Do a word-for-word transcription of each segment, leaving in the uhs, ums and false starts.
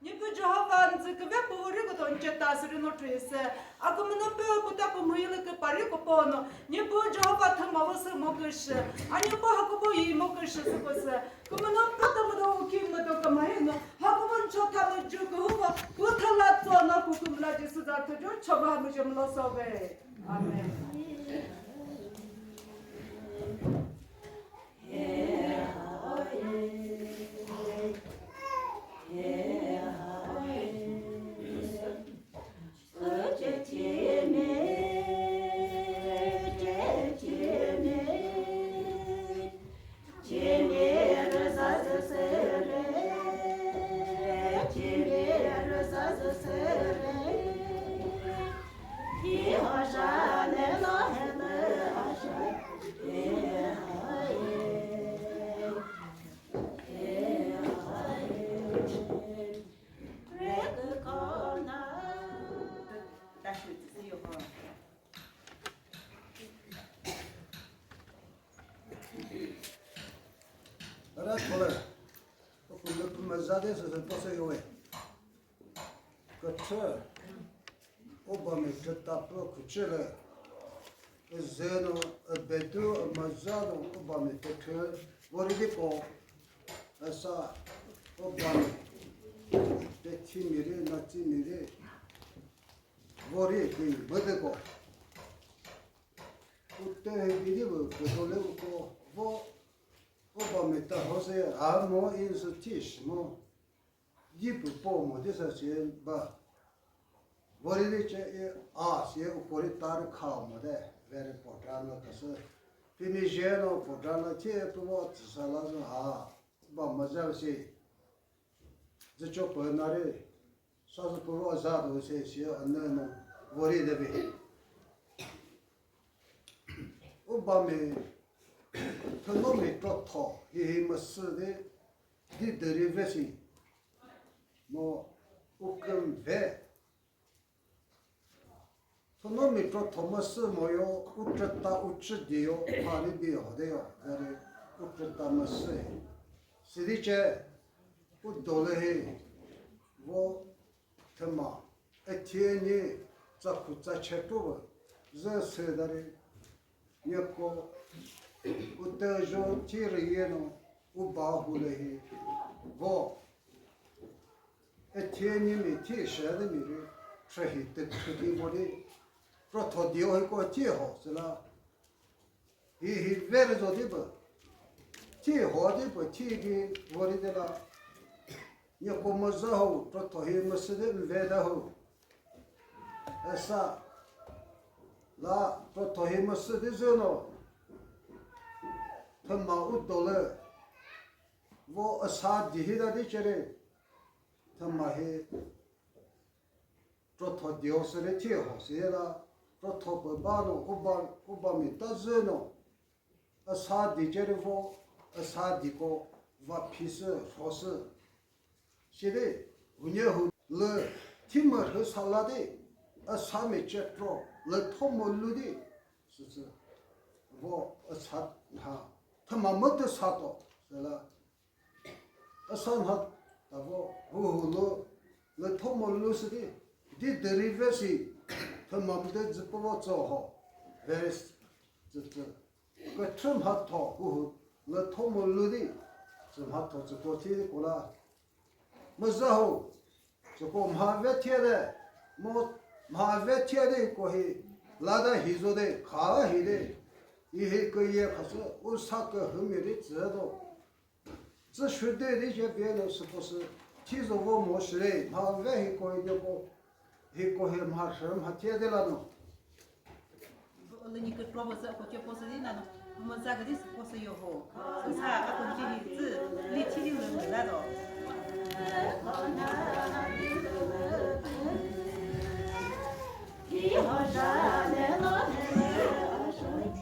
Niepoo Jehova ndzü küve pü vori küto nce ta sürü no tüyese. Akümüno pü küta pü müyülü küpari küpono. Niepoo Jehova thüma vüsü mo küshi. A Niepoo Hakobo yi mo küshi sü küsü. Kümüno pü tümüdo uki müdo kümahino. Hakobo ncho tha müju kühuko. Kuthala tsona kükümla Jisu za thüjo choba müjüm lo sobe. Amen. Ara thole, o kumle kumazade se se pose yowe. Küthü, o bami kütapü küchele, e zeno, e bedu, e mazano, o bami küthü, vori diko, e sa, o bami, bethi miri, natsi miri, vori ding, bedeko. Ute bidi bu, bedole uko, vo, o bami ta hose, a mo, in su tish mo. Yi pü po mo de sa che ba. Vori de che e a che u kori tar kha mo de. Very important lo ka se. Pi mi je no important lo che pü vo tsa la zo ha. Ba ma za se. Zü cho pü na re. Sa zü pü vo za do se che a ne no. Vori de bi. U ba mi. Thünomi krotho, hihi müsü di, di deri vesi, mo uküm ve. Thünomi krotho müsü mo yo, utrüta utrü di yo, pani bi yo de yo, deri utrüta müsü. Sidi che, u dole hi, vo thüma, e thieni tsa khu tsa che tru zü sü dari, nyeko, u te jo thi ri ye no, u ba hu le hi, vo, e thieni mi thi she de mi ri, che hi te khu di vo di, krotho di o hi ko thi ho, sü la, Hi hi very zo di pü. Thi ho di pü, thi ki vori de la. Nyeko mo za ho, krotho hi müsü di mve da ho. Esa. La, krotho hi müsü di zü no. Thüma u dole. Vo esa di hi da di chere. Thüma hi Krotho dio sü ri thi ho sü la, krotho pü ba no, u ba, u ba mi ta zü no, a sa di ceri vo, a sa di ko, va phi sü, rho sü. Shi di, hu nye hu lü, thi mü rhü sa la di, a sa mi ce tro, lü tho mo lu di, sü sü, vo, a sa nha, thüma mütü sa to, sü la, Asan hat tavo huhu lo le thomo lo sidi, di derive si themam de zipo vo tso ho. Very s-, zi, zi. Ke thum hat tho huhu le thomo lo di, thum hat tho zipo thi di kola. Maza ho, zipo mha ve thie de, mo mha ve thie de ko hi, lada hi zo de, kha hi de, i hi ke ye kha se, u sa ke humi ri zi do. Zü shüde ri je bie no süko sü, thi zo vo mo shire, mha ve hi ko hi de ko, hi ko hi mha shire mha thie de la no. Lü ni kükro bo sü ko che po sü di na no, mo za ke di süko sü yo ho. Sü sa a ko che hi zü, li thi di lü la do. Hi ho ja le lo le le a shu ye.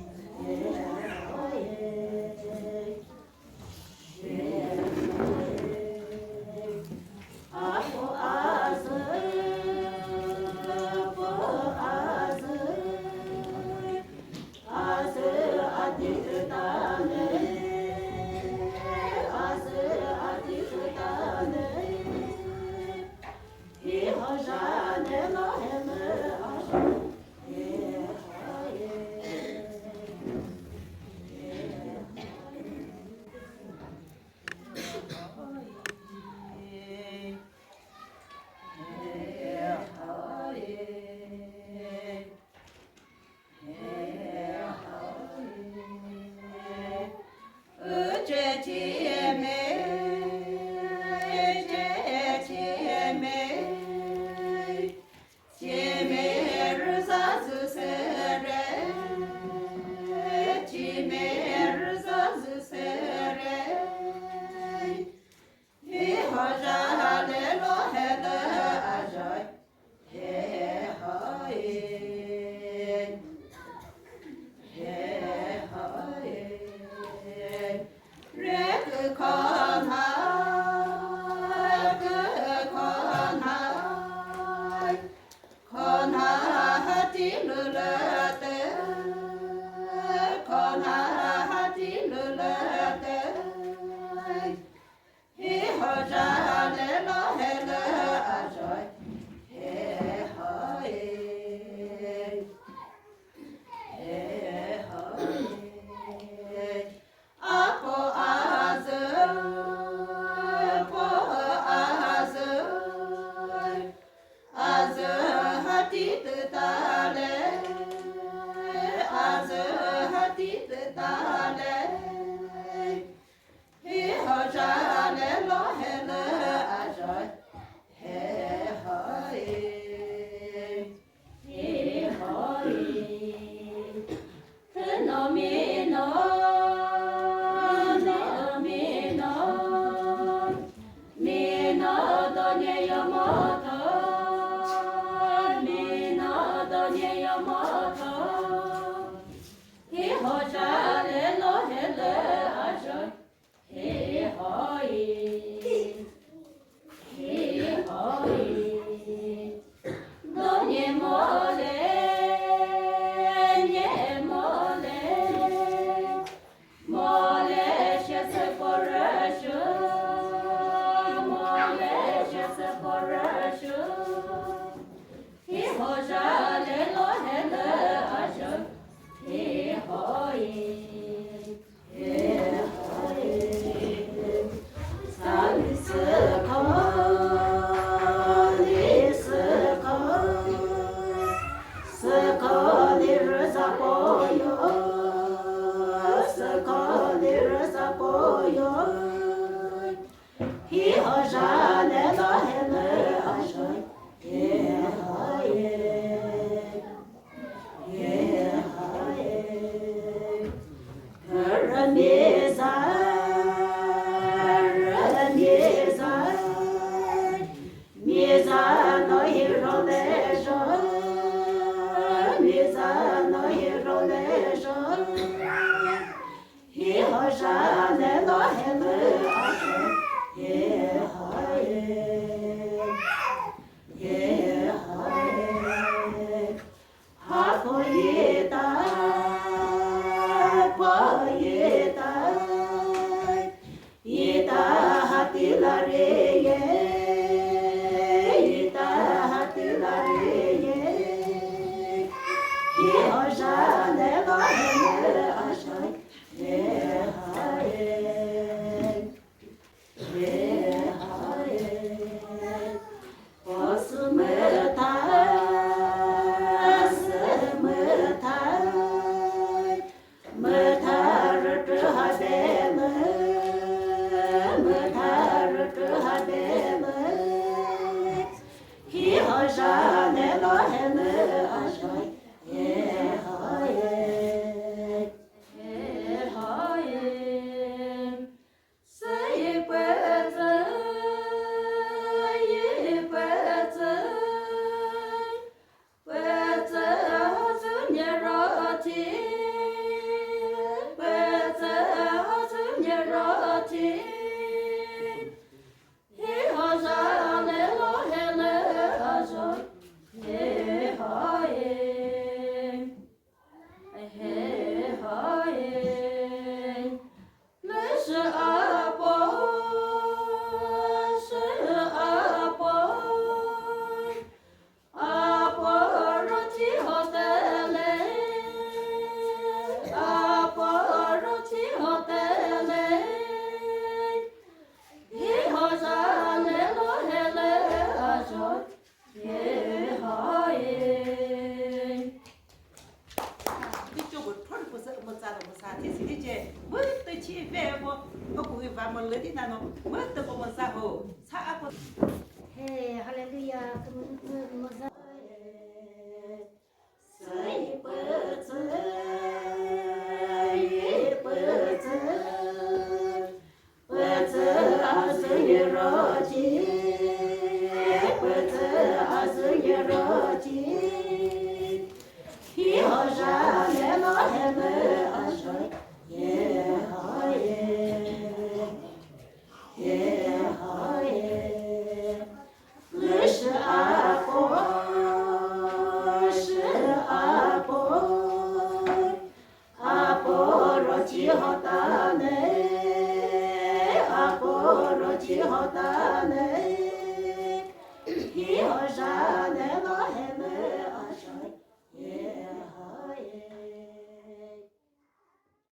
Hey, hallelujah.